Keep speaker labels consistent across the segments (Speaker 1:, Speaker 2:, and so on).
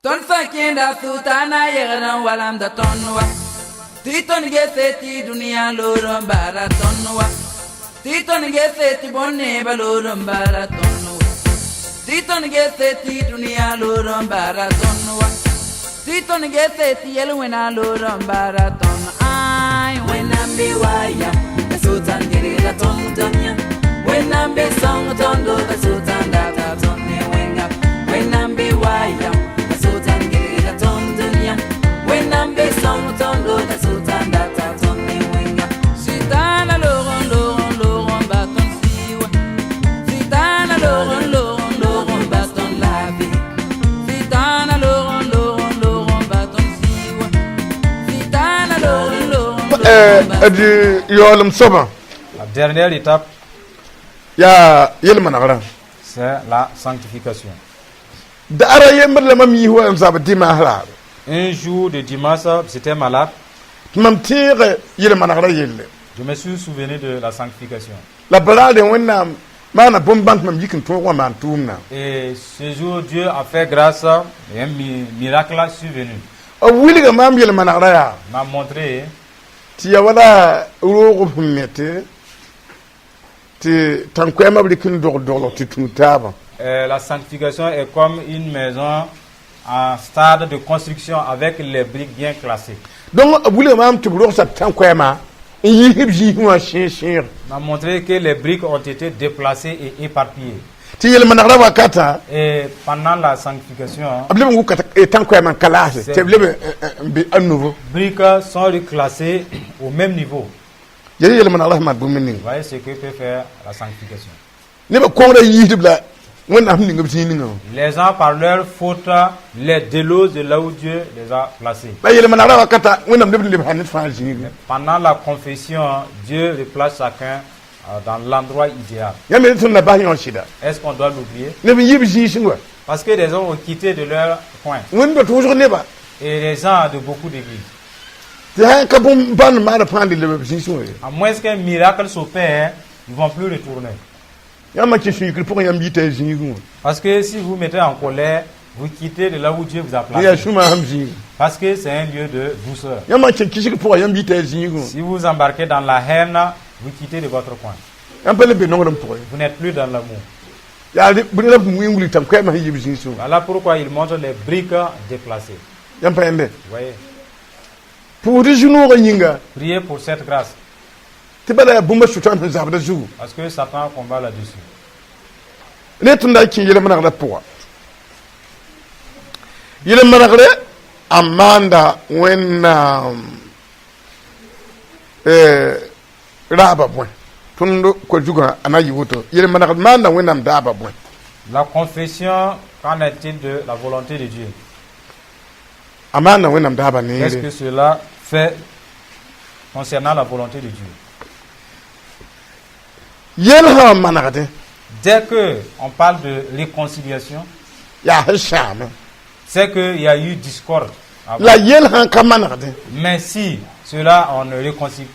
Speaker 1: Tõnd sã kẽenda sʋtãana yegd n walamda tõnd wa, tɩ tõnd gese tɩ dũniyã lood n baara tõnd wa, tɩ tõnd gese tɩ bõn-neebã lood n baara tõnd wa, tɩ tõnd gese tɩ dũniyã lood n baara tõnd wa, tɩ tõnd gese tɩ yel-wẽna lood n baara tõnd. Ai, Wẽnnaam bɩ wa yam la sʋtãan gɩdgda tõnd dũniyã. Wẽnnaam bɩ sõng tõndo la sʋtãan data tõnd ne wẽnga. Wẽnnaam bɩ wa yam la sʋtãan gɩdgda tõnd dũniyã. Wẽnnaam bɩ sõng tõndo la sʋtãan data tõnd ne wẽnga. Sʋtãana loog n loog n loog n ba tõnd sɩɩ wã. Sʋtãana loog n loog n loog n ba tõnd laafɩ. Sʋtãana loog n loog n loog n ba tõnd sɩɩ wã. Sʋtãana loog n loog n loog n ba
Speaker 2: D yaoolem soabã
Speaker 3: La dernière étape,
Speaker 2: yaa yel-manegrã.
Speaker 3: C'est la sanctification.
Speaker 2: Daara yembr la mam yiis wa n zab dimanche raar.
Speaker 3: Un jour de dimanche, j'étais malade.
Speaker 2: Tɩ mam tẽege yel-manegrã yelle.
Speaker 3: Je me suis souvenu de la sanctification.
Speaker 2: La baraade Wẽnnaam maana bõn-bãn tɩ mam yik n tõog wã maan tʋʋmdã.
Speaker 3: Et ce jour, Dieu a fait grâce et un miracle est survenu.
Speaker 2: B wilga maam yel-manegrã yaa
Speaker 3: Il m'a montré
Speaker 2: tɩ ya wala roog sẽn mete tɩ tãn-koɛɛmã b rɩk n dog doglg tɩ tũud taabã.
Speaker 3: La sanctification est comme une maison en stade de construction avec les briques bien classées.
Speaker 2: Donc b wilga maam tɩ b rogsa tãn-koɛɛmã n yiis b zĩisẽ wã sẽeg sẽeg.
Speaker 3: Il m'a montré que les briques ont été déplacées et éparpillées.
Speaker 2: Tɩ yel-manegrã wakatã
Speaker 3: Et pendant la sanctification,
Speaker 2: b leb n wʋka tãn-koɛɛmã n ka laase tɩ b leb n be à nouveau.
Speaker 3: Briques sont reclassées au même niveau.
Speaker 2: Yel yel-manegrã sẽn maan bũmb ning.
Speaker 3: Vous voyez ce que peut faire la sanctification.
Speaker 2: Nebã kõngrã yiisdb la Wẽnnaam sẽn ning b zĩig ningã wã.
Speaker 3: Les gens, par leur faute, les délogent de là où Dieu les a placés.
Speaker 2: La yel-manegrã wakata Wẽnnaam leb n lebsa ned fãa zĩigẽ.
Speaker 3: Pendant la confession, Dieu replace chacun dans l'endroit idéal.
Speaker 2: Yãmb yel tõnd na bas yõ sɩda.
Speaker 3: Est-ce qu'on doit l'oublier?
Speaker 2: Neb n yɩ b zĩisẽ wa.
Speaker 3: Parce que des gens ont quitté de leur coin.
Speaker 2: Wẽnd dot wʋsg neba.
Speaker 3: Et les gens de beaucoup d'églises.
Speaker 2: Tɩ sã n ka bõn-bãnd maana fãa le leb b zĩisẽ wã ye.
Speaker 3: À moins qu'un miracle s'opère, ils ne vont plus retourner.
Speaker 2: Yãmb kẽ sũyikr pʋgẽ yãmb yita y zĩigẽ wã.
Speaker 3: Parce que si vous mettez en colère, vous quittez de là où Dieu vous a
Speaker 2: yaa
Speaker 3: placé.
Speaker 2: sũ-maasem zĩigẽ.
Speaker 3: Parce que c'est un lieu de douceur.
Speaker 2: Yãmb n kẽ kɩsg pʋgã yãmb yita y zĩigẽ wã.
Speaker 3: Si vous embarquez dans la haine, vous quittez de votre coin.
Speaker 2: Yãmb pa le be nonglem pʋgẽ.
Speaker 3: Vous n'êtes plus dans l'amour.
Speaker 2: Yaa bũmb la sẽn wɩ n wilg tãn-koɛɛmã sẽn yi b zĩisẽ wã.
Speaker 3: Voilà pourquoi il montre les briques déplacées.
Speaker 2: Yãmb pa yẽnde.
Speaker 3: Vous voyez?
Speaker 2: Pʋʋsd zu-noogã yĩnga.
Speaker 3: Priez pour cette grâce.
Speaker 2: Tɩ bala yaa bũmba sʋtãan sẽn zabda zugu.
Speaker 3: Parce que Satan combat là-dessus.
Speaker 2: Ne tõnd da kẽ yel-manegrã pʋga yel-manegre a maanda Wẽnnaam raaba bõe tõnd ko-zugã a na yɩ woto yel-manegr maanda Wẽnnaam daaba bõe.
Speaker 3: La confession, qu'en est-il de la volonté de Dieu?
Speaker 2: A maanda Wẽnnaam daaba
Speaker 3: Qu'est-ce
Speaker 2: neere.
Speaker 3: Que cela fait concernant la volonté de Dieu?
Speaker 2: Yel sã n manegdẽ
Speaker 3: Dès que on parle de réconciliation,
Speaker 2: yaa sẽn sãame.
Speaker 3: C'est qu'il y a eu discorde avant.
Speaker 2: La yel sã n ka manegdẽ
Speaker 3: Mais si cela, on ne réconcilie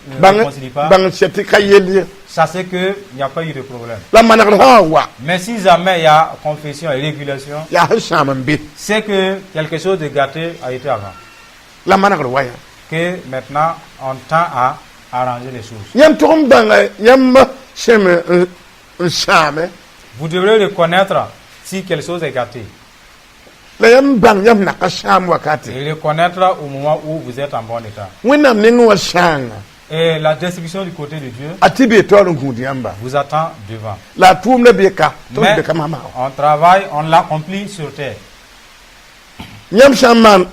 Speaker 3: pas,
Speaker 2: bãng sɛ tɩ ka yell ye.
Speaker 3: Sachez qu'il n'y a pas eu de problème.
Speaker 2: La manegr sã n wa
Speaker 3: Mais si jamais il y a confession et régulation,
Speaker 2: yaa sẽn sãam n be.
Speaker 3: C'est que quelque chose de gâté a été avant.
Speaker 2: La manegr wa yã.
Speaker 3: Que maintenant, on tend à arranger les choses.
Speaker 2: Yãmb tʋg n bãnga yãmb sẽm n sãame.
Speaker 3: Vous devrez reconnaître si quelque chose est gâté.
Speaker 2: La yãmb bãng yãmb na ka sãam wakate.
Speaker 3: Et reconnaître au moment où vous êtes en bon état.
Speaker 2: Wẽnnaam nengẽ wã sãanga.
Speaker 3: Et la destruction du côté de Dieu
Speaker 2: A tɩ bee taoor n gũud yãmba.
Speaker 3: Vous attend devant.
Speaker 2: La a tʋʋmdã bee ka tɩ
Speaker 3: Mais
Speaker 2: b be ka masma.
Speaker 3: On travaille, on l'accomplit sur terre.
Speaker 2: Yãmb sã n maan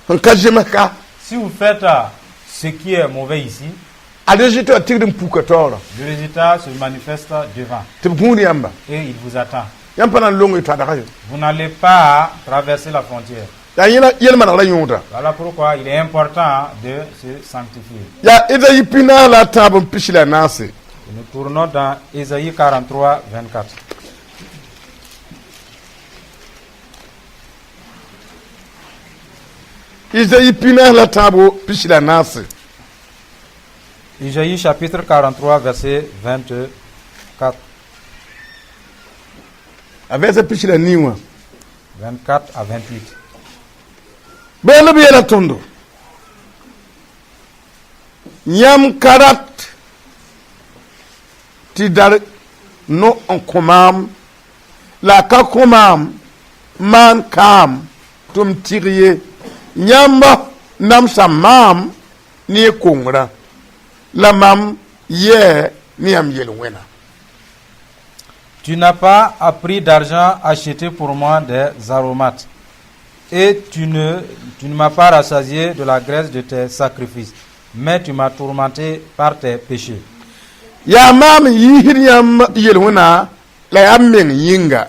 Speaker 2: sẽn ka zems ka
Speaker 3: Si vous faites ce qui est mauvais ici,
Speaker 2: a résultat tigd n puka taoorã.
Speaker 3: Le résultat se manifeste devant.
Speaker 2: Tɩ b gũud yãmba.
Speaker 3: Et il vous attend.
Speaker 2: Yãmb pa na n long y toadga ye.
Speaker 3: Vous n'allez pas traverser la frontière.
Speaker 2: Yaa yẽla yel-manegrã yõoda.
Speaker 3: Voilà pourquoi il est important de se sanctifier.
Speaker 2: Yaa Ezayi 43.
Speaker 3: Et nous tournons dans Ésaïe 43, 24.
Speaker 2: Ezayi 44.
Speaker 3: Ésaïe chapitre 43, verset 24.
Speaker 2: A vɛɛsã pis la nii wã.
Speaker 3: 24 à 28.
Speaker 2: Bɩ b yeela tõndo yãmb ka rat tɩ dar no n kõ maam la a ka kõ maam maan kaam tɩ m tɩg ye. Yãmba namsa maam ne y kongrã la mam yɛɛ ne yãmb yel-wẽna.
Speaker 3: Tu n'as pas à prix d'argent acheté pour moi des aromates, et tu ne m'as pas rassasié de la graisse de tes sacrifices, mais tu m'as tourmenté par tes péchés.
Speaker 2: Yaa maam n yiisd yãmb yel-wẽna la yaa m meng yĩnga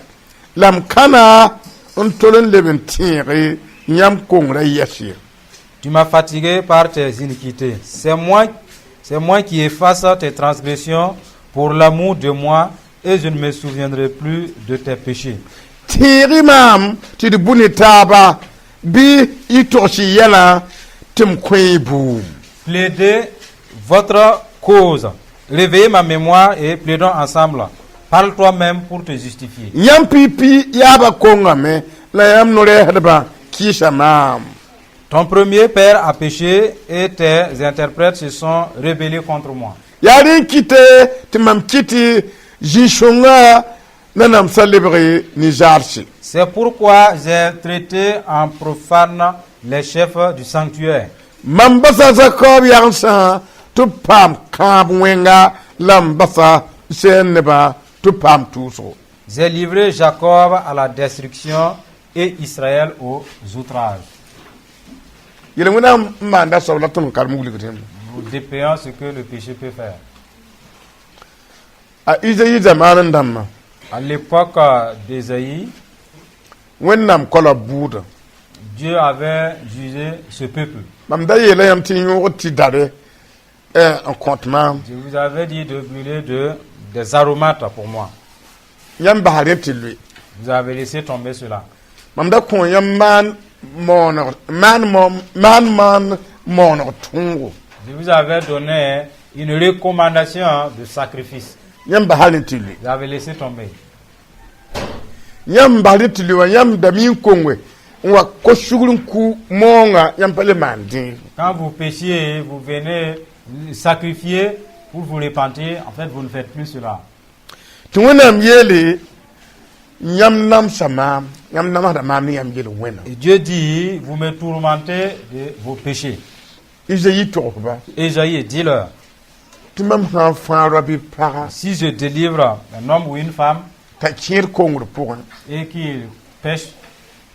Speaker 2: la m kãna n tol n leb n tẽege yãmb kongrã yɛs ye.
Speaker 3: Tu m'as fatigué par tes iniquités. C'est moi qui efface tes transgressions pour l'amour de moi, et je ne me souviendrai plus de tes péchés.
Speaker 2: Tẽeg maam tɩ d bũ ne taaba bɩ y togs y yɛlã tɩ m kõ y buum.
Speaker 3: Plaidez votre cause. Réveillez ma mémoire et plaidons ensemble. Parle toi-même pour te justifier.
Speaker 2: Yãmb pipi yaabã kongame la yãmb no-rɛɛsdbã kɩɩsa maam.
Speaker 3: Ton premier père a péché et tes interprètes se sont rebellés contre moi.
Speaker 2: Yaa rẽ n kɩte tɩ mam kɩt zĩ-sõngã nanamsã lebg nizaarse.
Speaker 3: C'est pourquoi j'ai traité en profane les chefs du sanctuaire.
Speaker 2: Mam basa Zakoob yagsã tɩ b paam kãab wẽnga la m basa sɛɛn nebã tɩ b paam tʋʋsgo.
Speaker 3: J'ai livré Jacob à la destruction et Israël aux outrages.
Speaker 2: Yel-wẽna n maanda soab la tõnd n karem wilg rẽmba.
Speaker 3: Nous dépayons ce que le péché peut faire.
Speaker 2: A Izayi zamaan n dãmbã,
Speaker 3: À l'époque d'Ésaïe,
Speaker 2: Wẽnnaam kola buudã.
Speaker 3: Dieu avait jugé ce peuple.
Speaker 2: Mam da yeela yãmb tɩ yõog tɩ dare n kõt maam.
Speaker 3: Je vous avais dit de brûler des aromates pour moi.
Speaker 2: Yãmb basa rẽ tɩ loe.
Speaker 3: Vous avez laissé tomber cela.
Speaker 2: Mam da kõ yãmb maan mooneg maan maan maan mooneg tõogo.
Speaker 3: Je vous avais donné une recommandation de sacrifice.
Speaker 2: Yãmb basa rẽ tɩ loe.
Speaker 3: Vous avez laissé tomber.
Speaker 2: Yãmb bas rẽ tɩ loe wã yãmb da mi n konge n wa ko-sugr n ku moongã yãmb pa le maan dẽeg.
Speaker 3: Quand vous péchiez, vous venez sacrifier pour vous repentir. En fait, vous ne faites plus cela.
Speaker 2: Tɩ Wẽnnaam yeele yãmb namsa maam yãmb namsda maam ne yãmb yel-wẽna.
Speaker 3: Et Dieu dit, vous me tourmentez de vos péchés.
Speaker 2: Izayi togsba
Speaker 3: Ésaïe, dis-leur,
Speaker 2: tɩ mam sã n fãag rao bɩ paga
Speaker 3: si je délivre un homme ou une femme
Speaker 2: t'a kẽed kongr pʋgẽ
Speaker 3: et qu'il pèche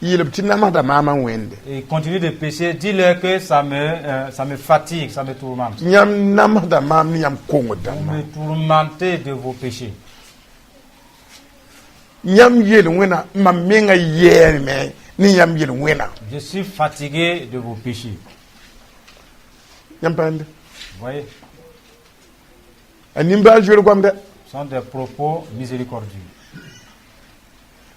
Speaker 2: yeelb tɩ namsda maamã wẽnde.
Speaker 3: Et continue de pécher, dis-leur que ça me fatigue, ça me tourmente.
Speaker 2: Yãmb namsda maam ne yãmb kongr
Speaker 3: Vous
Speaker 2: dãmbã.
Speaker 3: me tourmentez de vos péchés.
Speaker 2: Yãmb yel-wẽna mam menga yɛɛrmɛ ne yãmb yel-wẽna.
Speaker 3: Je suis fatigué de vos péchés.
Speaker 2: Yãmb pãande.
Speaker 3: Vous voyez,
Speaker 2: A nimbãan-zoeer goamdɛ.
Speaker 3: Ce sont des propos miséricordieux.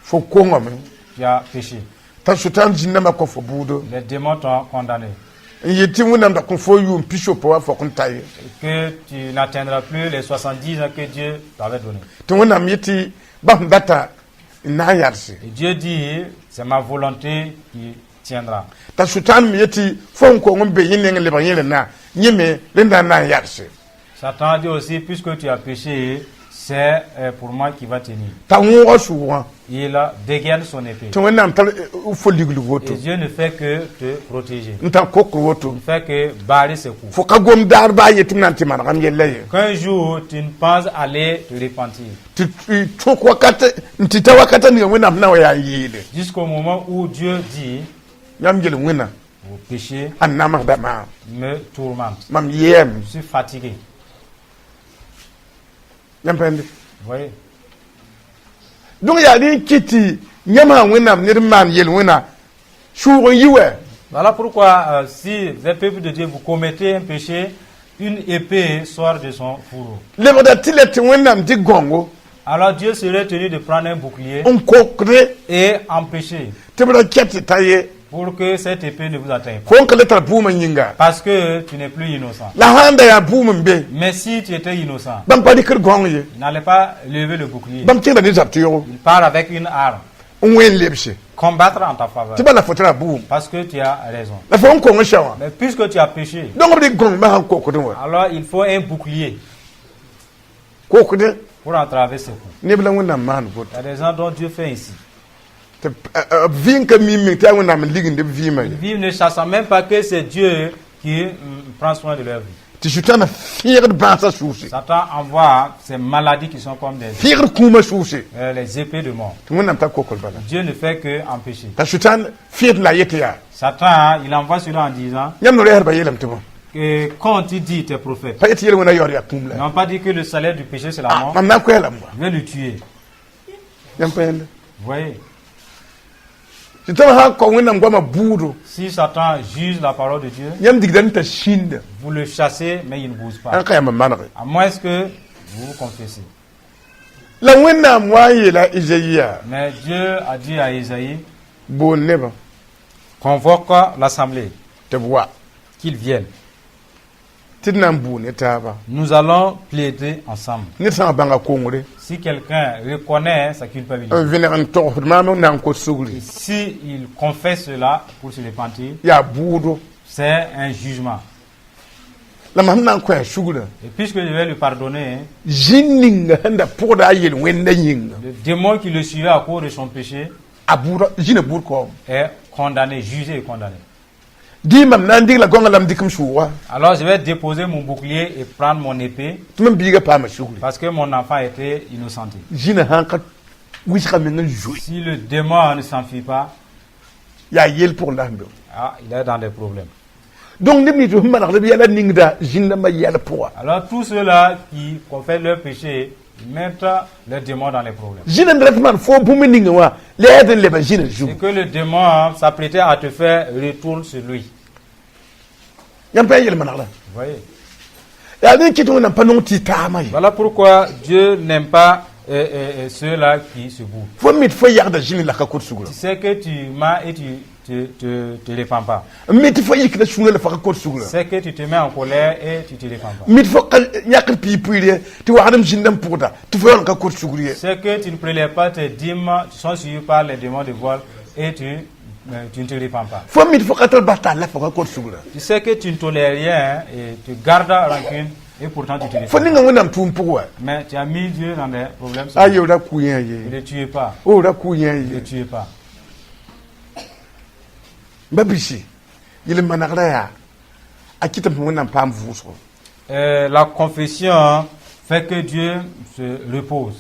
Speaker 2: Fo kongame.
Speaker 3: Tu as péché.
Speaker 2: T'a sʋtãan zĩnnãmbã kõ fo buudo.
Speaker 3: Les démons t'ont condamné.
Speaker 2: N yet tɩ Wẽnnaam da kõ fo yʋʋm pisopo wa fok n ta ye.
Speaker 3: Que tu n'atteindras plus les 70 ans que Dieu t'avait donné.
Speaker 2: Tɩ Wẽnnaam yetɩ ba sẽn data n na n yalse.
Speaker 3: Et Dieu dit, c'est ma volonté qui tiendra.
Speaker 2: T'a sʋtãan me yetɩ fo n kong n be yẽ neng lebg yẽ rẽnna yẽ me rẽnda n na n yalse.
Speaker 3: Satan dit aussi, puisque tu as péché, c'est pour moi qui va tenir.
Speaker 2: T'a wõoga sʋʋgã.
Speaker 3: Il dégaine son épée.
Speaker 2: Tɩ Wẽnnaam tar fo ligl woto.
Speaker 3: Et Dieu ne fait que te protéger.
Speaker 2: N tar kokr woto.
Speaker 3: Il ne fait que barrer ses coups.
Speaker 2: Fo ka gom daar baa yetɩ m na n tɩ manegam yella ye.
Speaker 3: Qu'un jour, tu ne penses aller te repentir.
Speaker 2: Tɩ tõk wakat n tɩ ta wakata ninga Wẽnnaam na wa yaa n yeele.
Speaker 3: Jusqu'au moment où Dieu dit,
Speaker 2: yãmb yel-wẽna
Speaker 3: vos péchés
Speaker 2: a namsda maam.
Speaker 3: Me tourmentent.
Speaker 2: Mam yɛɛm.
Speaker 3: Je suis fatigué.
Speaker 2: Yãmb pãende.
Speaker 3: Vous voyez?
Speaker 2: Donc yaa rẽ n kɩt tɩ yãmb sã Wẽnnaam ned n maan yel-wẽna sʋʋg n yi wɛ.
Speaker 3: Voilà pourquoi, si vous êtes peuple de Dieu, vous commettez un péché, une épée sort de son fourreau.
Speaker 2: Lebgda tɩ la tɩ Wẽnnaam dɩk gãongo
Speaker 3: Alors Dieu serait tenu de prendre un bouclier
Speaker 2: n kokre
Speaker 3: et empêcher
Speaker 2: tɩ b ra kɛ tɩ ta ye.
Speaker 3: Pour que cette épée ne vous atteigne pas.
Speaker 2: Fo n ka le tar bʋʋmã yĩnga.
Speaker 3: Parce que tu n'es plus innocent.
Speaker 2: La sãn da yaa bʋʋm n be,
Speaker 3: Mais si tu étais innocent,
Speaker 2: bãmb pa dɩkd gãong ye.
Speaker 3: Il n'allait pas lever le bouclier.
Speaker 2: Bãmb kẽngda ne zab tɩ yogo.
Speaker 3: Il part avec une arme.
Speaker 2: N wẽn lebse.
Speaker 3: Combattre en ta faveur.
Speaker 2: Tɩ bala fo tara bʋʋm.
Speaker 3: Parce que tu as raison.
Speaker 2: La fo n kong sã wã.
Speaker 3: Mais puisque tu as péché,
Speaker 2: Donc b dɩk gõng sã n kokdẽ wã.
Speaker 3: Alors il faut un bouclier
Speaker 2: Kokdẽ.
Speaker 3: Pour entraver ce coup.
Speaker 2: Neb la Wẽnnaam maan voto.
Speaker 3: Il y a des gens dont Dieu fait ainsi.
Speaker 2: Tɩ b vɩ n ka mi meng tɩ yaa Wẽnnaam n lignd b vɩɩmã ye.
Speaker 3: Ils vivent ne sachant même pas que c'est Dieu qui prend soin de leur vie.
Speaker 2: Tɩ Sʋtãana fẽegd bãasã sʋʋse.
Speaker 3: Satan envoie ces maladies qui sont comme des,
Speaker 2: Fẽegd kũumã sʋʋse.
Speaker 3: Les épées de mort.
Speaker 2: Tɩ Wẽnnaam ta kokl bala.
Speaker 3: Dieu ne fait que empêcher.
Speaker 2: T'a Sʋtãan fẽed la a yet yaa.
Speaker 3: Satan, il envoie cela en disant
Speaker 2: Yãmb no-rɛɛsdbã yeelame tɩ bõe.
Speaker 3: Que quand tu dis tes prophètes,
Speaker 2: Pa yet tɩ yel-wẽna yaood yaa kũum
Speaker 3: ils
Speaker 2: la.
Speaker 3: n'ont pas dit que le salaire du péché, c'est la
Speaker 2: Ah,
Speaker 3: mort.
Speaker 2: mam na n koɛɛ lame wa.
Speaker 3: Je vais le tuer.
Speaker 2: Yãmb pa yẽnda.
Speaker 3: Vous voyez?
Speaker 2: Sʋtãan sã n kao Wẽnnaam goamã bʋʋdo.
Speaker 3: Si Satan juge la parole de Dieu,
Speaker 2: Yãmb digda n t'a sĩnda.
Speaker 3: Vous le chassez, mais il ne bouge pas.
Speaker 2: Ãn ka yãmb n manege.
Speaker 3: À moins que vous vous confessiez.
Speaker 2: La Wẽnnaam wa n yeela Izayi yaa.
Speaker 3: Mais Dieu a dit à Isaïe,
Speaker 2: Bool nebã.
Speaker 3: Convoque l'assemblée,
Speaker 2: Tɩ b wa.
Speaker 3: Qu'ils viennent.
Speaker 2: Tɩ d na n bʋʋ ne taaba.
Speaker 3: Nous allons plaider ensemble.
Speaker 2: Ned sã n bãnga kongre.
Speaker 3: Si quelqu'un reconnaît sa culpabilité,
Speaker 2: N vẽneg n togsd maam n na n kot sugri.
Speaker 3: Et si il confesse cela pour se repentir,
Speaker 2: Yaa bʋʋdo.
Speaker 3: C'est un jugement.
Speaker 2: La mam na n kõ a sugrã.
Speaker 3: Et puisque je vais lui pardonner,
Speaker 2: Zĩn ninga sẽn da pʋgda a yel-wẽnda yĩnga.
Speaker 3: Le démon qui le suivait à cause de son péché
Speaker 2: A bʋʋda zĩna bʋʋd kaoom.
Speaker 3: Est condamné, jugé et condamné.
Speaker 2: Dɩ mam na n dɩg la gõngã la m dɩk m sʋʋga.
Speaker 3: Alors je vais déposer mon bouclier et prendre mon épée
Speaker 2: Tɩ mam biigã paama sugri.
Speaker 3: Parce que mon enfant était innocenté.
Speaker 2: Zĩna sã n ka wɩsga meng n zoe.
Speaker 3: Si le démon ne s'enfuit pas,
Speaker 2: Yaa yell pʋgẽ la sẽn be.
Speaker 3: Ah, il est dans des problèmes.
Speaker 2: Donc neb nins sẽn manegd b yɛla ningda zĩn-dãmbã yɛl pʋga.
Speaker 3: Alors tous ceux-là qui confessent leur péché, ils mettent les démons dans les problèmes.
Speaker 2: Zĩna n dat maan fo bũmb ninga wã la yaa d n leba zĩna
Speaker 3: Et
Speaker 2: zugu.
Speaker 3: Que le démon s'apprêtait à te faire, retourne sur lui.
Speaker 2: Yãmb pa yel manegda.
Speaker 3: Vous voyez?
Speaker 2: Yaa rẽ kɩt Wẽnnaam pa nong tɩ y taamã ye.
Speaker 3: Voilà pourquoi Dieu n'aime pas ceux-là qui se bourrent.
Speaker 2: Fo mit fo yagda zĩni la ka kot sugrã.
Speaker 3: Tu sais que tu mens et tu ne te répands pas.
Speaker 2: N mi tɩ fo yikda sũurã la fa ka kot sugrã.
Speaker 3: C'est que tu te mets en colère et tu te répands pas.
Speaker 2: Mi tɩ fo ka yãkd pii pʋɩɩr ye tɩ wagdem zĩndame pʋgda tɩ fo yaool n ka kot sugr ye.
Speaker 3: C'est que tu ne prélèves pas tes dîmes, tu sont suivis par les démons de vol et tu ne te répands pas.
Speaker 2: Fo mi tɩ fo ka tar bas tall la fo ka kot sugrã.
Speaker 3: Tu sais que tu ne tolères rien et tu gardes rancune et pourtant tu te
Speaker 2: Fo
Speaker 3: répands.
Speaker 2: Ninga Wẽnnaam tʋʋm pʋg wa.
Speaker 3: Mais tu as mis Dieu dans des problèmes.
Speaker 2: A ye ra ku yẽ
Speaker 3: Ne
Speaker 2: ye.
Speaker 3: le tuez pas.
Speaker 2: O ra ku yẽ
Speaker 3: Ne le
Speaker 2: ye.
Speaker 3: Tuez pas.
Speaker 2: Ba bisi yel manegrã yaa a kɩtame Wẽnnaam paam vʋʋsgo.
Speaker 3: La confession fait que Dieu se repose.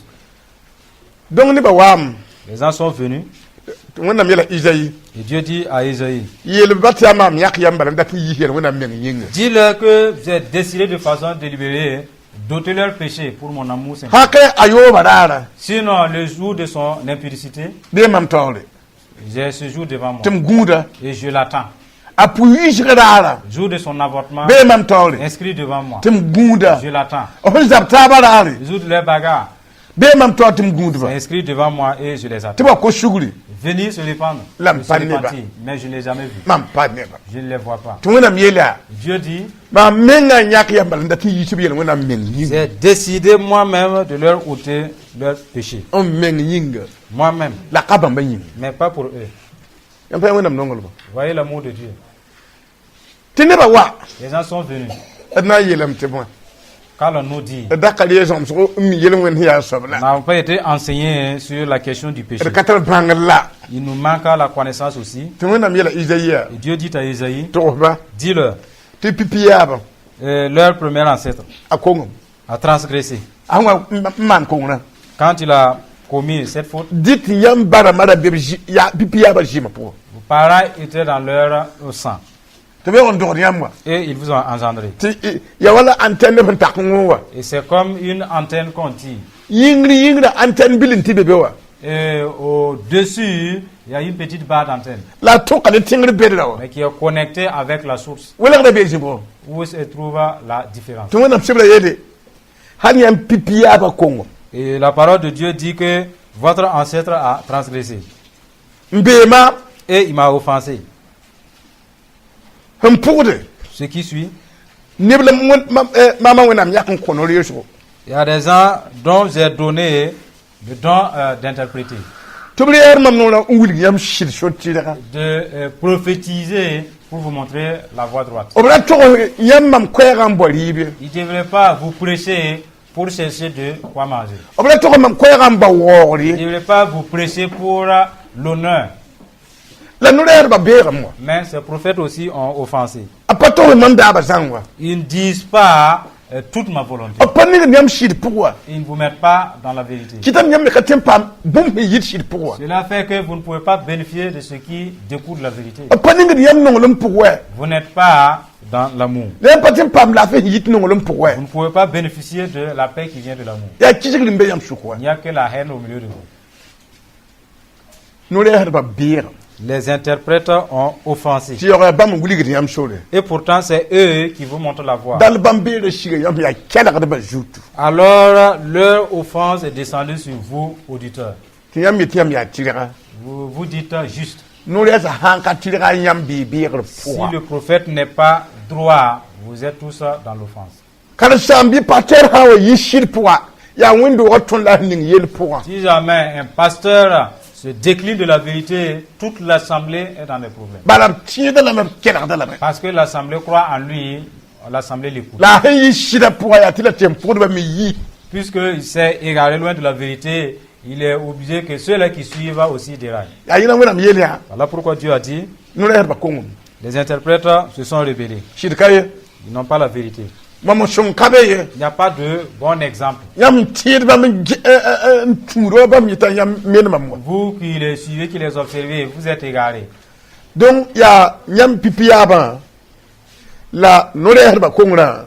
Speaker 2: Donc nebã waam.
Speaker 3: Les gens sont venus
Speaker 2: Tɩ Wẽnnaam yeela Izayi.
Speaker 3: Et Dieu dit à Isaïe,
Speaker 2: Yeel ba tɩ yaa maam yãk yam bala n dat n yiis yɛl Wẽnnaam meng yĩnga.
Speaker 3: Dis-leur que j'ai décidé de façon délibérée d'ôter leur péché pour mon amour saint.
Speaker 2: Sã ka a yooba raara.
Speaker 3: Sinon, le jour de son impudicité,
Speaker 2: Bee mam taoore.
Speaker 3: J'ai ce jour devant moi
Speaker 2: Tɩ m gũuda.
Speaker 3: Et je l'attends.
Speaker 2: A pʋ-yiisg raara.
Speaker 3: Jour de son avortement,
Speaker 2: Bee mam taoore.
Speaker 3: Inscrit devant moi,
Speaker 2: Tɩ m gũuda.
Speaker 3: Je l'attends.
Speaker 2: B sẽn zab taabã raare.
Speaker 3: Le jour de leur bagarre,
Speaker 2: Bee mam taoor tɩ m gũudba.
Speaker 3: C'est inscrit devant moi et je les
Speaker 2: Tɩ
Speaker 3: attends.
Speaker 2: ba ko sugri.
Speaker 3: Venir se répandre,
Speaker 2: La
Speaker 3: se
Speaker 2: panne
Speaker 3: repentir, mais je ne les ai jamais vus.
Speaker 2: Mam pa neba.
Speaker 3: Je ne les vois pas.
Speaker 2: Tɩ Wẽnnaam yeela.
Speaker 3: Dieu dit,
Speaker 2: Mam menga n yãk yam bala n dat n yiis b yel Wẽnnaam meng yĩnga.
Speaker 3: J'ai décidé moi-même de leur ôter leur péché.
Speaker 2: N meng yĩnga.
Speaker 3: Moi-même,
Speaker 2: La ka bãmba yĩnga.
Speaker 3: Mais pas pour eux.
Speaker 2: Yãmb pa Wẽnnaam nonglma.
Speaker 3: Voyez l'amour de Dieu.
Speaker 2: Tɩ nebã wa.
Speaker 3: Les gens sont venus.
Speaker 2: D na n yeelame tɩ bõe.
Speaker 3: Qu'allons-nous dire?
Speaker 2: D da ka le zãmsgo n mi yel wẽnd sẽn yaa soab
Speaker 3: On
Speaker 2: la.
Speaker 3: n'a pas été enseigné sur la question du péché.
Speaker 2: D ka tar bãngr la.
Speaker 3: Il nous manque la connaissance aussi.
Speaker 2: Tɩ Wẽnnaam yeela Izayi.
Speaker 3: Et Dieu dit à Isaïe,
Speaker 2: Togsba.
Speaker 3: Dis-leur,
Speaker 2: Tɩ pipi yaabã.
Speaker 3: Leur premier ancêtre
Speaker 2: A kongem.
Speaker 3: A transgressé.
Speaker 2: A sẽn wa n maan kongrã.
Speaker 3: Quand il a commis cette faute,
Speaker 2: Dɩ tɩ yãmb barãmbã ra be b yaa pipi yaabã zɩɩmã pʋgẽ.
Speaker 3: Vos parents étaient dans leur sang
Speaker 2: Tɩ b yaool n dogd yãmb wa.
Speaker 3: Et ils vous ont engendré.
Speaker 2: Tɩ ya wala antenne sẽn tak n wẽ wa.
Speaker 3: Et c'est comme une antenne qu'on tire.
Speaker 2: Yĩngr yĩngrã antenne bil n tɩ be be wa.
Speaker 3: Et au-dessus, il y a une petite barre d'antenne,
Speaker 2: La a tõka ne tẽngr bedra wa.
Speaker 3: Mais qui est connectée avec la source,
Speaker 2: Welgda bee zĩ-bʋgẽ.
Speaker 3: Où se trouve la différence.
Speaker 2: Tɩ Wẽnnaam sebra yeele hal yãmb pipi yaabã kongo.
Speaker 3: Et la parole de Dieu dit que votre ancêtre a transgressé.
Speaker 2: N beema.
Speaker 3: Et il m'a offensé.
Speaker 2: Sẽn pʋgde.
Speaker 3: Ce qui suit,
Speaker 2: Neb la maamã Wẽnnaam yãk n kõ no-reesgo.
Speaker 3: Il y a des gens dont j'ai donné le don d'interpréter.
Speaker 2: Tɩ b reer mam noorã n wilg yãmb sɩd so-tɩrga.
Speaker 3: De prophétiser pour vous montrer la voie droite.
Speaker 2: B ra tog yãmb mam koɛɛgã n bao rɩɩb ye.
Speaker 3: Ils ne devraient pas vous prêcher pour chercher de quoi manger.
Speaker 2: B ra tog mam koɛɛgã n bao waoogr
Speaker 3: Ils ne
Speaker 2: ye.
Speaker 3: devraient pas vous prêcher pour l'honneur.
Speaker 2: La no-rɛɛdbã beegame wa.
Speaker 3: Mais ces prophètes aussi ont offensé.
Speaker 2: A pa tog mam daaba zãng wa.
Speaker 3: Ils ne disent pas toute ma volonté.
Speaker 2: B pa nigd yãmb sɩd pʋg wa.
Speaker 3: Ils ne vous mettent pas dans la vérité.
Speaker 2: Kɩtame yãmb me ka tõe n paam bũmb sẽn yit sɩd pʋg wa.
Speaker 3: Cela fait que vous ne pouvez pas bénéficier de ce qui découle de la vérité.
Speaker 2: B pa ningd yãmb nonglem pʋg wɛ.
Speaker 3: Vous n'êtes pas dans l'amour.
Speaker 2: La yãmb pa tõe n paam laafɩ sẽn yit nonglem pʋg wɛ.
Speaker 3: Vous ne pouvez pas bénéficier de la paix qui vient de l'amour.
Speaker 2: Yaa kisgr n be yãmb sʋk wa.
Speaker 3: Il n'y a que la haine au milieu de vous.
Speaker 2: No-rɛɛsdbã beegame.
Speaker 3: Les interprètes ont offensé.
Speaker 2: Tɩ yaoog yaa bãmb n wilgd yãmb sore.
Speaker 3: Et pourtant, c'est eux qui vous montrent la voie.
Speaker 2: Dal bãmb beerã siga yãmb yaa kelgdbã zutu.
Speaker 3: Alors, leur offense est descendue sur vous, auditeurs.
Speaker 2: Tɩ yãmb yetɩ yãmb yaa tɩrga.
Speaker 3: Vous vous dites juste.
Speaker 2: No-rɛɛsã sãn ka tɩrga yãmb bɩ beegr
Speaker 3: Si
Speaker 2: pʋga.
Speaker 3: le prophète n'est pas droit, vous êtes tous dans l'offense.
Speaker 2: Karen-saam bɩ pasteur sã n wa yi sɩd pʋga yaa wẽnd-doogã tõnd la sẽn ning yell pʋgã.
Speaker 3: Si jamais un pasteur se décline de la vérité, toute l'assemblée est dans les problèmes.
Speaker 2: Bala b tẽedã lame, b kelgda lame.
Speaker 3: Parce que l'assemblée croit en lui, l'assemblée l'écoute.
Speaker 2: La a sẽn yi sɩdã pʋgã yaa tɩ la tɩ n pʋgdbã me yi.
Speaker 3: Puisqu'il s'est égaré loin de la vérité, il est obligé que ceux-là qui suivent aussi déraillent.
Speaker 2: Yaa yẽla Wẽnnaam yeel yaa.
Speaker 3: Voilà pourquoi Dieu a dit,
Speaker 2: No-rɛɛsdbã kongame.
Speaker 3: les interprètes se sont rebellés.
Speaker 2: Sɩd ka ye.
Speaker 3: Ils n'ont pas la vérité.
Speaker 2: Mam sõng ka be ye.
Speaker 3: Il n'y a pas de bon exemple.
Speaker 2: Yãmb tẽedbã n tũud bãmb yetã yãmb menemam wa.
Speaker 3: Vous qui les suivez, qui les observez, vous êtes égarés.
Speaker 2: Donc yaa yãmb pipi yaabã la no-rɛɛsdbã kongrã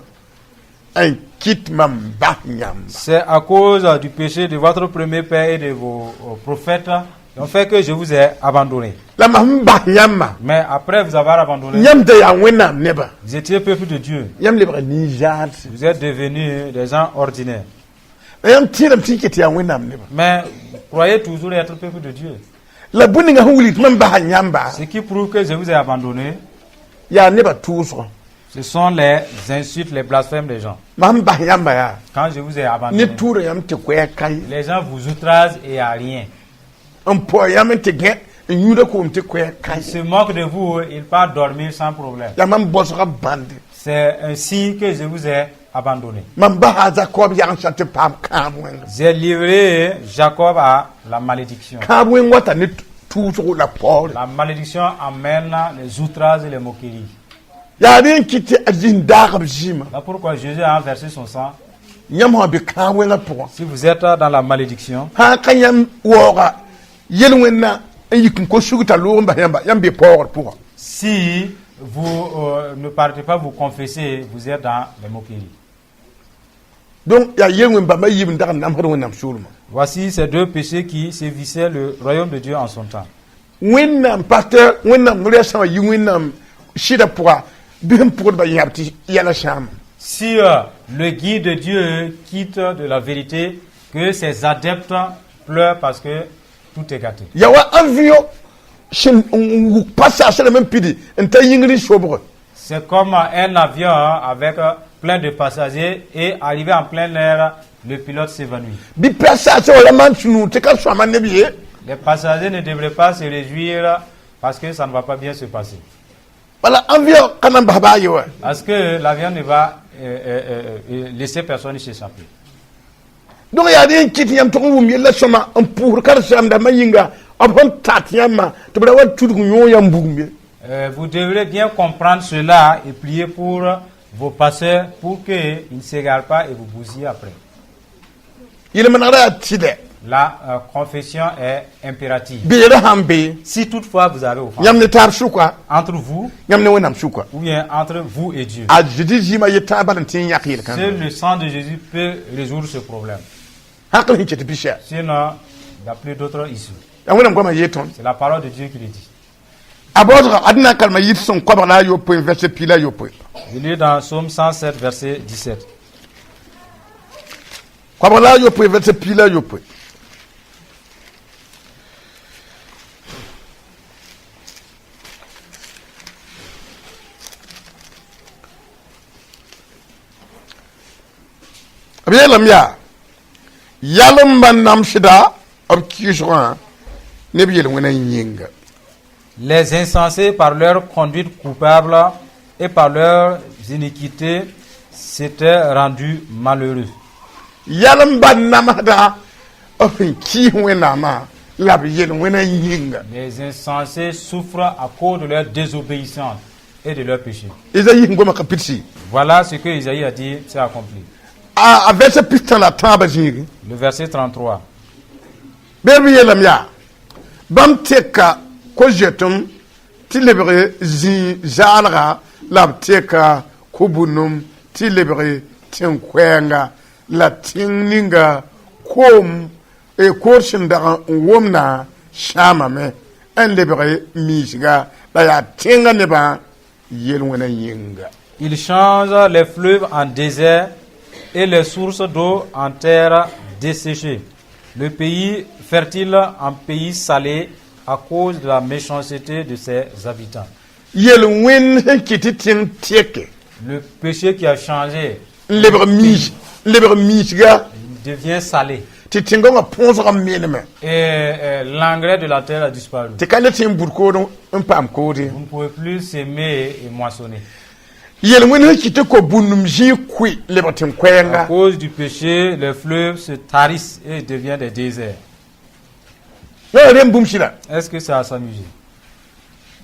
Speaker 2: n kɩt mam bas yãmba.
Speaker 3: C'est à cause du péché de votre premier père et de vos prophètes qui ont fait que je vous ai abandonné.
Speaker 2: La mam sẽn bas yãmba,
Speaker 3: Mais après vous avoir abandonné,
Speaker 2: yãmb da yaa Wẽnnaam nebã.
Speaker 3: vous étiez peuple de Dieu.
Speaker 2: Yãmb lebga nin-zaadse.
Speaker 3: Vous êtes devenus des gens ordinaires.
Speaker 2: La yãmb tẽedame tɩ y ket yaa Wẽnnaam nebã.
Speaker 3: Mais vous croyez toujours être peuple de Dieu.
Speaker 2: La bũmb ninga sẽn wilg tɩ mam basa yãmba
Speaker 3: Ce qui prouve que je vous ai abandonné,
Speaker 2: yaa nebã tʋʋsgã.
Speaker 3: ce sont les insultes, les blasphèmes des gens.
Speaker 2: Mam sẽn bas yãmba yaa
Speaker 3: Quand je vous ai
Speaker 2: ne
Speaker 3: abandonné,
Speaker 2: tʋʋra yãmb tɩ koɛɛg ka ye.
Speaker 3: Les gens vous outragent et à rien.
Speaker 2: N pao yãmb n tɩ gẽ n yũuda koom tɩ koɛɛg ka
Speaker 3: Ils
Speaker 2: ye.
Speaker 3: se moquent de vous, ils partent dormir sans problème.
Speaker 2: Yaa mam bosgã bãnde.
Speaker 3: C'est ainsi que je vous ai abandonné.
Speaker 2: Mam basa a Zakob yagendsã tɩ paam kãab wẽnga.
Speaker 3: J'ai livré Jacob à la malédiction.
Speaker 2: Kãab wẽng wata ne tʋʋsgo la paoore.
Speaker 3: La malédiction amène les outrages et les moqueries.
Speaker 2: Yaa rẽ n kɩt tɩ a zĩnd daag b zĩima.
Speaker 3: Voilà pourquoi Jésus a versé son sang.
Speaker 2: Yãmb sã be kãab wẽngã pʋgã,
Speaker 3: Si vous êtes dans la malédiction,
Speaker 2: sã n ka yãmb waooga yel-wẽnna n yik n kos sug t'a loog n bas yãmba, yãmb be paoogr pʋgã.
Speaker 3: Si vous ne partez pas vous confesser, vous êtes dans les moqueries.
Speaker 2: Donc yaa yel-wẽn bãmba yiib n dag n namsd Wẽnnaam soolmã.
Speaker 3: Voici ces deux péchés qui sévissaient le royaume de Dieu en son temps.
Speaker 2: Wẽnnaam pasteur, Wẽnnaam no-rɛɛsã wã yi Wẽnnaam sɩdã pʋga bɩ sẽn pʋgdbã yãb tɩ yɛla sãama.
Speaker 3: Si le guide de Dieu quitte de la vérité, que ses adeptes pleurent parce que tout est gâté.
Speaker 2: Ya wa avion sẽn n wuk pa saasrame n pidi n ta yĩngr sobge.
Speaker 3: C'est comme un avion avec plein de passagers et arrivé en plein air, le pilote s'évanouit.
Speaker 2: Bɩ pa saasã wala maan sũ-noog tɩ ka sõama neb ye.
Speaker 3: Les passagers ne devraient pas se réjouir parce que ça ne va pas bien se passer.
Speaker 2: Bala avion ka na n bas baa ye wa.
Speaker 3: Parce que l'avion ne va laisser personne s'échapper.
Speaker 2: Donc yaa rẽ n kɩt yãmb tʋg n wʋm yella sõma n pʋʋsd karen-saamdãmbã yĩnga b sẽn tat yãmbã tɩ b ra wa tudg yõog yãmb bugum ye.
Speaker 3: Vous devrez bien comprendre cela et prier pour vos pasteurs pour qu'ils ne s'égarent pas et vous bousillent après.
Speaker 2: Yel-mengrã yaa tɩdɛ.
Speaker 3: La confession est impérative.
Speaker 2: Beerã sãn be,
Speaker 3: Si toutefois vous avez offensé,
Speaker 2: yãmb ne taab sʋka,
Speaker 3: entre vous
Speaker 2: yãmb ne Wẽnnaam sʋka,
Speaker 3: ou bien entre vous et Dieu,
Speaker 2: a Zezi zĩima ye tãab bal n tẽ n yãk yel-kãngã.
Speaker 3: Seul le sang de Jésus peut résoudre ce problème.
Speaker 2: Haql sẽn ket bisa.
Speaker 3: Sinon, il n'y a plus d'autre issue.
Speaker 2: Yaa Wẽnnaam goamã yee tõnd.
Speaker 3: C'est la parole de Dieu qui le dit.
Speaker 2: A baoosga ad na kalma yit sẽn koabg la a yopoe verset piig la a yopoe.
Speaker 3: Je lis dans Psaume 107, verset 17.
Speaker 2: Koabg la a yopoe verset piig la a yopoe. B yeelame yaa yalembã namsda b kɩɩsgã. Neb yel-wẽnã yĩnga.
Speaker 3: Les insensés, par leur conduite coupable et par leurs iniquités, s'étaient rendus malheureux.
Speaker 2: Yãlemba namsda b sẽn kɩɩs Wẽnnaamã la b yel-wẽnã yĩnga.
Speaker 3: Les insensés souffrent à cause de leur désobéissance et de leur péché.
Speaker 2: Izayi sẽn goma ka pidsi.
Speaker 3: Voilà ce que Isaïe a dit, c'est accompli.
Speaker 2: A verset 33 zĩigi.
Speaker 3: Le verset 33.
Speaker 2: Bɩ b yeelame yaa bãmb teka ko-zoetem tɩ lebg zĩig zaalga la b teka ko-bũnum tɩ lebg tẽn-koɛɛnga la tẽng ninga koom koor sẽn dag n womdã sãamame n lebg miisga la yaa tẽngã nebã yel-wẽnã yĩnga.
Speaker 3: Il change les fleuves en désert et les sources d'eau en terre desséchée. Le pays fertile en pays salé à cause de la méchanceté de ses habitants.
Speaker 2: Yel-wẽnd sẽn kɩt tɩ tẽng tɛke
Speaker 3: Le péché qui a changé,
Speaker 2: n lebg miis n lebg miisga
Speaker 3: il devient salé.
Speaker 2: Tɩ tẽngã wã põosg n meneme.
Speaker 3: Et l'engrais de la terre a disparu.
Speaker 2: Tɩ ka le tẽ n bud kood n paam kood ye.
Speaker 3: Vous ne pouvez plus semer et moissonner.
Speaker 2: Yel-wẽnd sẽn kɩt tɩ ko-bũndum zĩig kʋɩ lebg
Speaker 3: À
Speaker 2: tẽn-koɛɛnga.
Speaker 3: Cause du péché, les fleuves se tarissent et deviennent des déserts.
Speaker 2: Yã rem bũmb sɩda.
Speaker 3: Est-ce que c'est à s'amuser?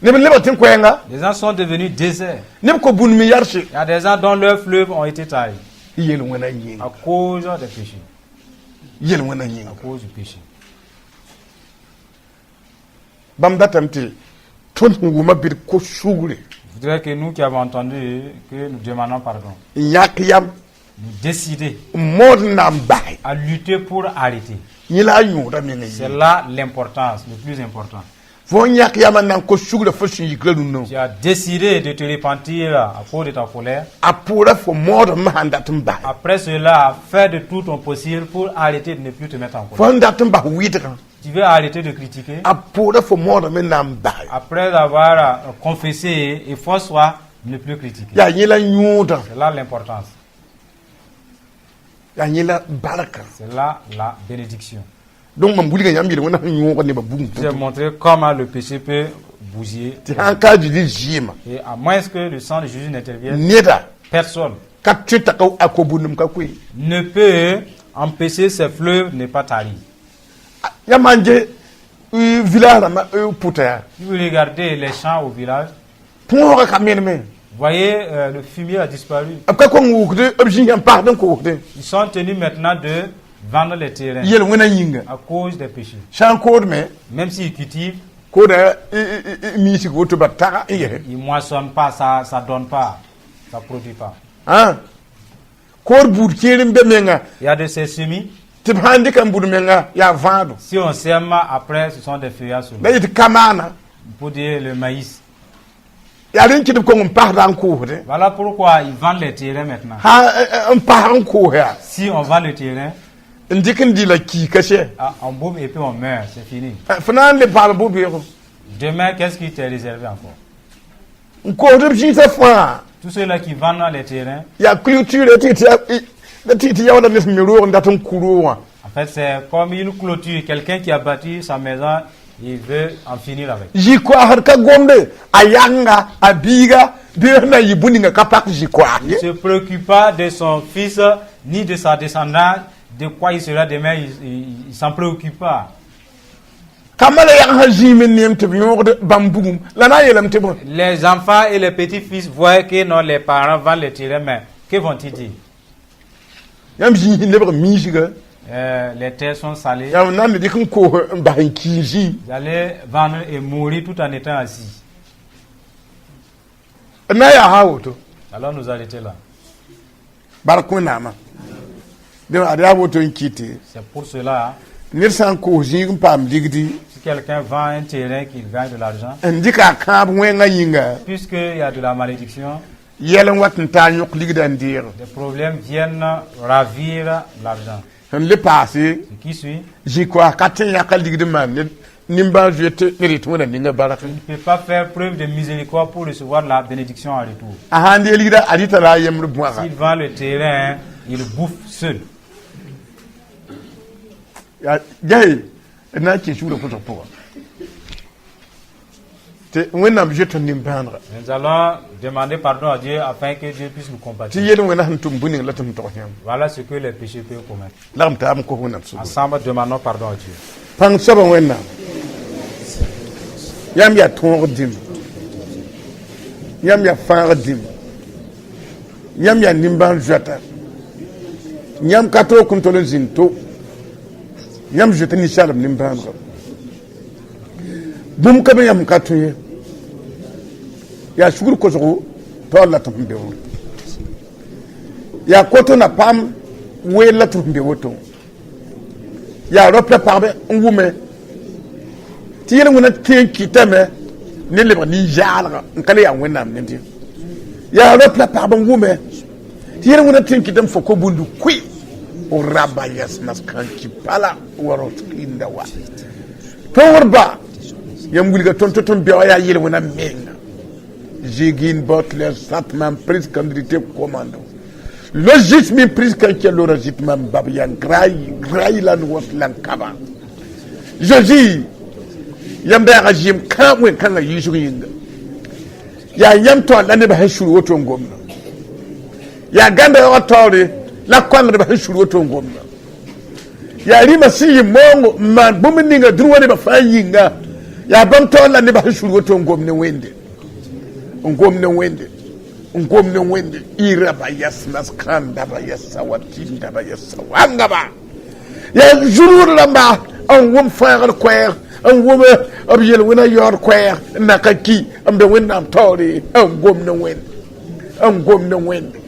Speaker 2: Neb n lebg tẽn-koɛɛnga.
Speaker 3: Les gens sont devenus déserts.
Speaker 2: Neb ko-bũndum n yarse.
Speaker 3: Il y a des gens dont leurs fleuves ont été taris
Speaker 2: Yel-wẽnã yĩnga.
Speaker 3: À cause des péchés.
Speaker 2: Yel-wẽnã yĩnga.
Speaker 3: À cause du péché.
Speaker 2: Bãmb datame tɩ tõnd sẽn wʋma bɩd ko-sugre.
Speaker 3: Je voudrais que nous qui avons entendu, que nous demandons pardon.
Speaker 2: N yãk yam.
Speaker 3: Nous décider
Speaker 2: N mood n na n basɛ.
Speaker 3: À lutter pour arrêter.
Speaker 2: Yẽ la a yõoda meng.
Speaker 3: C'est
Speaker 2: yɩ
Speaker 3: là l'importance, le plus important.
Speaker 2: fo n yãk yam n na n ko-sugrã fo sẽn yikra rũnnã.
Speaker 3: Tu as décidé de te repentir à cause de ta colère.
Speaker 2: A pʋʋra fo mood n sãn dat n basɛ.
Speaker 3: Après cela, fais de tout ton possible pour arrêter de ne plus te mettre en colère.
Speaker 2: Fo n dat n bas wɩdgã.
Speaker 3: Tu veux arrêter de critiquer.
Speaker 2: A pʋʋra fo moodame n na n basɛ.
Speaker 3: Après avoir confessé, efforce-toi de ne plus critiquer.
Speaker 2: Yaa yẽ la yõodã.
Speaker 3: C'est là l'importance.
Speaker 2: Yaa yẽ la barka.
Speaker 3: C'est là la bénédiction.
Speaker 2: Donc mam wilga yãmb yel-wẽnã sẽn yõog nebã bugum.
Speaker 3: Je vous ai montré comment le péché peut bousiller.
Speaker 2: Tɩ sãn ka Zezi zɩɩmã.
Speaker 3: Et à moins que le sang de Jésus n'intervienne,
Speaker 2: Neda
Speaker 3: personne
Speaker 2: ka tõe t'a ka a ko-bũndum ka koe.
Speaker 3: Ne peut empêcher ces fleuves de ne pas tarir.
Speaker 2: Yãmb sãn ge village rãmbã pʋta yaa.
Speaker 3: Si vous regardez les champs au village,
Speaker 2: Põosgã ka meneme.
Speaker 3: Vous voyez, le fumier a disparu.
Speaker 2: B ka kõn wʋkde b zĩigã n pasd n koosdẽ.
Speaker 3: Ils sont tenus maintenant de vendre les terrains
Speaker 2: Yel-wẽnã yĩnga.
Speaker 3: À cause des péchés.
Speaker 2: Sã n koodme.
Speaker 3: Même s'ils cultivent,
Speaker 2: Kooda miisg woto ba taga n yɛsɛ.
Speaker 3: Ils ne moissonnent pas, ça ne donne pas, ça ne produit pas.
Speaker 2: Kood buud kẽer n be menga.
Speaker 3: Il y a de ces semis,
Speaker 2: Tɩ b sãn dɩka n bud menga yaa vãado.
Speaker 3: Si on sème après, ce sont des feuillages seulement.
Speaker 2: La yetɩ ka maana.
Speaker 3: Pour dire le maïs.
Speaker 2: Yaa rẽn kɩt b kong n pasda n koosdẽ.
Speaker 3: Voilà pourquoi ils vendent les terrains maintenant.
Speaker 2: Sã n pas n koos yaa.
Speaker 3: Si on vend le terrain,
Speaker 2: N dɩk n dɩ la kiika sɛ.
Speaker 3: Ah, on bouffe et puis on meurt, c'est fini.
Speaker 2: Fo na n le paam bʋ-beoogo.
Speaker 3: Demain, qu'est-ce qui t'est réservé encore?
Speaker 2: N koosd b zĩisã fãa.
Speaker 3: Tous ceux-là qui vendent les terrains,
Speaker 2: Yaa clôture tɩ tɩ yaooda ne sẽn me roog n dat n ku roogã.
Speaker 3: En fait, c'est comme une clôture. Quelqu'un qui a bâti sa maison, il veut en finir avec.
Speaker 2: Zĩ-koaasd ka gomde a yãnga a biiga bɩ sẽn na n yɩ bũ-ninga ka pak zĩ-koaas
Speaker 3: Il
Speaker 2: ye.
Speaker 3: ne se préoccupe pas de son fils ni de sa descendance, de quoi il sera demain, il s'en préoccupe pas.
Speaker 2: Ka mala yãgsã zĩim n neem tɩ b yõogd bãmb bugum la na n yeelame tɩ bõe.
Speaker 3: Les enfants et les petits-fils voient que non, les parents vendent les terrains, mais que vont-ils dire?
Speaker 2: Yãmb zĩis n lebg miisga.
Speaker 3: Les terres sont salées.
Speaker 2: Yãmb na n dɩk n koos n bas n kii zĩig.
Speaker 3: Vous allez vendre et mourir tout en étant assis.
Speaker 2: D na n yaa sã woto.
Speaker 3: Alors nous arrêter là.
Speaker 2: Bark Wẽnnaamã dẽ ad yaa woto n kɩte.
Speaker 3: C'est pour cela,
Speaker 2: Ned sã n koos zĩig n paam ligdi.
Speaker 3: Si quelqu'un vend un terrain qu'il gagne de l'argent,
Speaker 2: N dɩka a kãab wẽngã yĩnga.
Speaker 3: Puisqu'il y a de la malédiction,
Speaker 2: Yɛl n wat n taa yõk ligdã n deeg.
Speaker 3: Des problèmes viennent ravir l'argent.
Speaker 2: Sẽn le paase.
Speaker 3: Ce qui suit,
Speaker 2: Zĩ-koas ka tẽ yãka ligd n maan ned nimbãan-zoe tɩ ned yetɩ Wẽnna ninga bark.
Speaker 3: Il ne peut pas faire preuve de miséricorde pour recevoir la bénédiction en retour.
Speaker 2: A sãn dee ligda a rɩta la a yembr bõaga.
Speaker 3: S'il vend le terrain, il bouffe seul.
Speaker 2: Yaa jae d na n kẽ suurã pʋsg pʋga. Tɩ Wẽnnaam zoet tõnd nimbãanega.
Speaker 3: Nous allons demander pardon à Dieu afin que Dieu puisse nous
Speaker 2: Tɩ
Speaker 3: compatir.
Speaker 2: yel-wẽna sẽn tʋm bũn ning la tɩ m tog yãmb.
Speaker 3: Voilà ce que les péchés peuvent commettre.
Speaker 2: Lagm taab n kos Wẽnnaam sugr.
Speaker 3: Ensemble, demandons pardon à Dieu.
Speaker 2: Pãng soaba Wẽnnaam, yãmb yaa tõog dĩm, yãmb yaa fãagd dĩm, yãmb yaa nimbãan-zoata, yãmb ka toog n tol n zĩnd to yãmb zoeta ninsaalb nimbãanega. Bũmb ka be yãmb ka tõe ye, yaa sugr kosgo taoor la tɩ f be wã, yaa koto na paam weel la tɩ f be woto, yaa rap la pagb n wʋme tɩ yel-wẽna tẽ n kɩtame ne lebg nin-zaalga n ka le yaa Wẽnnaam ned ye, yaa rap la pagb n wʋme tɩ yel-wẽna tẽ n kɩtame fo ko bũnd koe o raba yɛsmas kãnki pala warot inda wa tõogr ba yãmb wilga tõnd tɩ tõnd beoog yaa yel-wẽna menga jigin botler satman pris kandrité commando logis min pris kanke lora jitman bab yan grai grai lan was lan kaba Jésus yãmb bɛɛga zɩɩm kãab wẽn kãngã yiisg yĩnga, yaa yãmb taoor la nebã sẽn sũur woto n gomda, yaa gãnda yaoogã taoore la koangdbã sẽn sũur woto n gomda, yaa rĩmã sẽn yɩ moongo n maan bũmb ninga dũni wã nebã fãa yĩnga, yaa bãmb taoor la nebã sẽn sũur woto n gom ne Wẽnde, n gom ne Wẽnde, n gom ne Wẽnde iraba yasmas kãndaba yasa wa tĩndaba yasa wãngaba yaa zulgd rãmba n wʋm fãagd koɛɛg, n wʋm b yel-wẽna yaood koɛɛg n na ka ki n be Wẽnnaam taoore n gom ne Wẽnde, n gom ne Wẽnde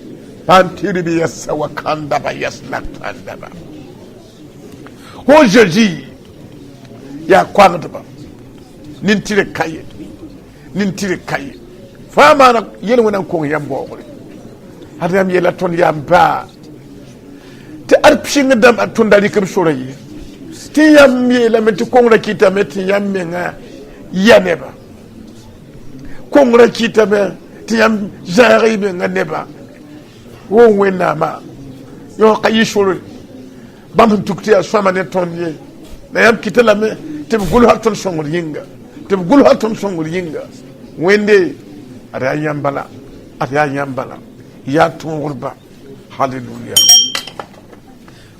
Speaker 2: pãn tɩrb yasa wa kãndaba yas la kãndaba fo Zeezi yaa koangdba nin-tɩrg ka ye, nin-tɩrg ka ye fãa maana yel-wẽna n kong yãmb baoogre ad yãmb yeela tõnd yam baa tɩ ad pɩng dãmb tõnda rɩk b sora ye, tɩ yãmb yeelame tɩ kongrã kɩtame tɩ yãmb menga ya neba, kongrã kɩtame tɩ yãmb zãag y menga neba wo Wẽnnaamã yõ ka yɩ sore bãmb sẽn tuk tɩ yaa sõama ne tõnd ye la yãmb kɩta lame tɩ b gʋls tõnd sõngr yĩnga, tɩ b gʋls tõnd sõngr yĩnga. Wẽnde ad yaa yãmb bala, ad yaa yãmb bala, yaa tõogrba. Halleluya,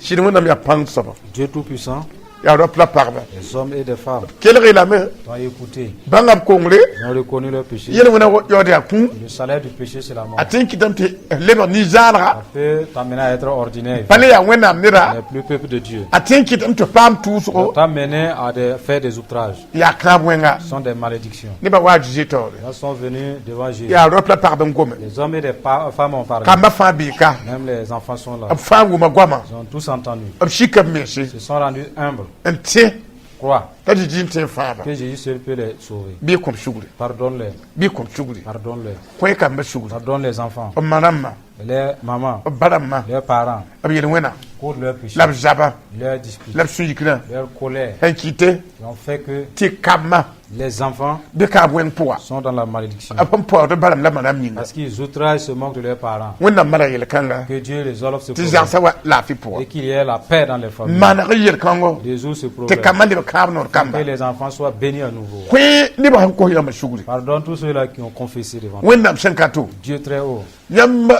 Speaker 2: sɩd Wẽnnaam yaa pãng soaba.
Speaker 3: Dieu Tout-Puissant,
Speaker 2: yaa rap la pagba.
Speaker 3: des hommes et des femmes
Speaker 2: Kelg lame.
Speaker 3: t'ont écouté.
Speaker 2: Bãnga b kongre.
Speaker 3: Ils ont reconnu leur péché.
Speaker 2: Yel-wẽna yaood yaa kũum.
Speaker 3: Le salaire du péché, c'est la mort.
Speaker 2: A tẽ n kɩtame tɩ lebg nin-zaalga.
Speaker 3: Ça peut t'amener à être ordinaire.
Speaker 2: Pa le yaa Wẽnnaam neda.
Speaker 3: N'est plus peuple de Dieu.
Speaker 2: A tẽ n kɩtame tɩ paam tʋʋsgo.
Speaker 3: T'amener à faire des outrages.
Speaker 2: Yaa kãab wẽnga.
Speaker 3: Ce sont des malédictions.
Speaker 2: Nebã wa a Zeezi taoore.
Speaker 3: Les gens sont venus devant Jésus.
Speaker 2: Yaa rap la pagb n gome.
Speaker 3: Les hommes et les femmes ont parlé.
Speaker 2: Kambã fãa bee ka.
Speaker 3: Même les enfants sont là.
Speaker 2: B fãa wʋma goama.
Speaker 3: Ils ont tous entendu.
Speaker 2: B sika b mense.
Speaker 3: Ils se sont rendus humbles.
Speaker 2: N tẽ
Speaker 3: Crois
Speaker 2: t'a Zeezi n tẽ fãaba.
Speaker 3: que Jésus seul peut les sauver.
Speaker 2: Bɩ kõm sugre.
Speaker 3: Pardonne-les.
Speaker 2: Bɩ kõm sugre.
Speaker 3: Pardonne-les.
Speaker 2: Kõ kambã sugre.
Speaker 3: Pardonne les enfants.
Speaker 2: B ma rãmbã.
Speaker 3: Les mamans.
Speaker 2: B ba rãmbã.
Speaker 3: Leurs parents.
Speaker 2: B yel-wẽna.
Speaker 3: Pour leur péché.
Speaker 2: La b zaba.
Speaker 3: Leur dispute.
Speaker 2: La b sũ-yikrã.
Speaker 3: Leur colère.
Speaker 2: Sẽn kɩte.
Speaker 3: Ils ont fait que
Speaker 2: tɩ kambã
Speaker 3: les enfants
Speaker 2: bɩ kaab wẽng pʋga.
Speaker 3: sont dans la malédiction.
Speaker 2: B sẽn paood b ba rãmb la ma rãmb yĩnga.
Speaker 3: Parce qu'ils outragent, se moquent de leurs parents.
Speaker 2: Wẽnnaam mara yel-kãnga.
Speaker 3: Que Dieu résolve ce
Speaker 2: Tɩ
Speaker 3: problème.
Speaker 2: zãgsã wa laafɩ pʋga.
Speaker 3: Et qu'il y ait la paix dans les familles.
Speaker 2: Maneg yel-kãngo.
Speaker 3: Résoudre ce
Speaker 2: Tɩ
Speaker 3: problème.
Speaker 2: kambã leb kãab noor kamba.
Speaker 3: Que les enfants soient bénis à nouveau.
Speaker 2: Kõ nebã sẽn kos yãmb sugri.
Speaker 3: Pardonne tous ceux-là qui ont confessé devant toi.
Speaker 2: Wẽnnaam sẽn ka to.
Speaker 3: Dieu très haut,
Speaker 2: Yãmb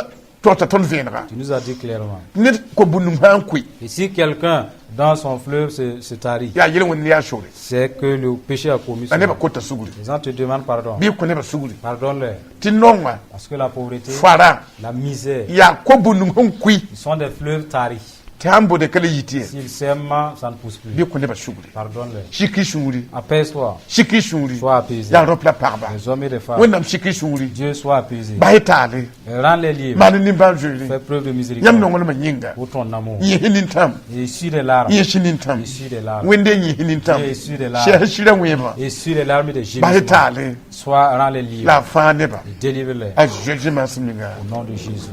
Speaker 2: tota tõnd vẽenega.
Speaker 3: Tu nous as dit clairement.
Speaker 2: Ned ko-bũndum sã n koe.
Speaker 3: Et si quelqu'un dans son fleuve se tarit,
Speaker 2: Yaa yel-wẽnd yaa sore.
Speaker 3: c'est que le péché a commis.
Speaker 2: La
Speaker 3: cela.
Speaker 2: nebã kota sugri.
Speaker 3: Les gens te demandent pardon.
Speaker 2: Bɩ kõ nebã sugri.
Speaker 3: Pardonne-les.
Speaker 2: Tɩ nonga.
Speaker 3: Parce que la pauvreté,
Speaker 2: Fara.
Speaker 3: la misère,
Speaker 2: Yaa ko-bũndum sẽn koe.
Speaker 3: ils sont des fleuves taris.
Speaker 2: Tɩ sãn bode ka le yit ye.
Speaker 3: S'ils sèment, ça ne pousse plus.
Speaker 2: Bɩ kõ nebã sugri.
Speaker 3: Pardonne-les.
Speaker 2: Sik y sũuri.
Speaker 3: Apaise-toi.
Speaker 2: Sik y sũuri.
Speaker 3: Sois apaisé.
Speaker 2: Yaa rap la pagba.
Speaker 3: Les hommes et les femmes.
Speaker 2: Wẽnnaam sik y sũuri.
Speaker 3: Dieu soit apaisé.
Speaker 2: Bas y taale.
Speaker 3: Rends-les libres.
Speaker 2: Maan nimbãan-zoeere.
Speaker 3: Fais preuve de
Speaker 2: Yãmb
Speaker 3: miséricorde
Speaker 2: nonglmã yĩnga.
Speaker 3: pour ton amour.
Speaker 2: Yẽs nintãm.
Speaker 3: Essuie les larmes.
Speaker 2: Yẽs nintãm.
Speaker 3: Essuie les larmes.
Speaker 2: Wẽnde yẽs nintãm.
Speaker 3: Essuie les larmes.
Speaker 2: Sɛs sɩra wẽebã.
Speaker 3: Essuie les larmes des
Speaker 2: Bas y
Speaker 3: gémissements.
Speaker 2: taale.
Speaker 3: Sois, rends-les libres.
Speaker 2: La a fãa nebã.
Speaker 3: Et délivre-les
Speaker 2: A Zeezi maasem ninga.
Speaker 3: au nom de Jésus.